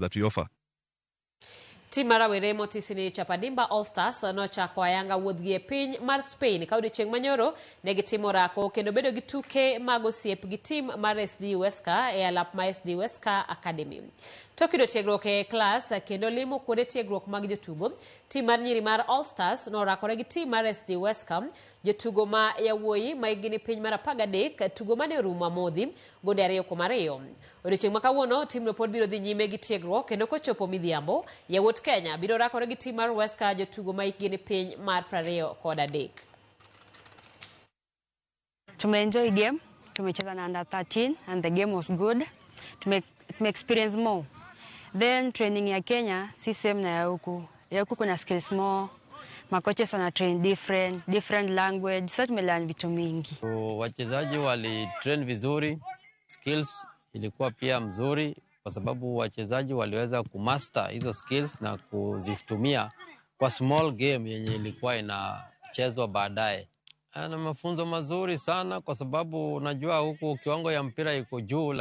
That we offer. Tim mar rawere motisi ni Chapadimba All Stars nochako ayanga wuodhgi e piny mar Spain ka odiechieng' manyoro ne gitimo orako kendo bedo gi tuke mag osiep gi tim mar SD Huesca e alap ma SD Huesca Academy. Tok yudo tiegruok e klas kendo limo kuonde tiegruok mag jotugo, tim mar nyiri mar All Stars norakore gi tim mar SD Huesca jotugo ma yawuoyi ma hikgi ni piny mar 13 tugo mane orumo amodhi gonde 2-2. Odiechieng' ma kawuono timno pod biro dhi nyime gi tiegruok kendo kochopo midhiambo yawuot Kenya biro rakore gi tim mar Huesca jotugo ma hikgi ni piny mar 23. Tumeenjoy game, tumecheza na under 13 and the game was good. Tume experience more. Then training ya Kenya si same na ya huku. Ya huku kuna skills more, makoches wana train different, different language. So tumelearn vitu mingi. Wachezaji wali train vizuri, skills ilikuwa pia mzuri kwa sababu wachezaji waliweza kumaster hizo skills na kuzitumia kwa small game yenye ilikuwa inachezwa baadaye. Na mafunzo mazuri sana kwa sababu unajua huku kiwango ya mpira iko juu.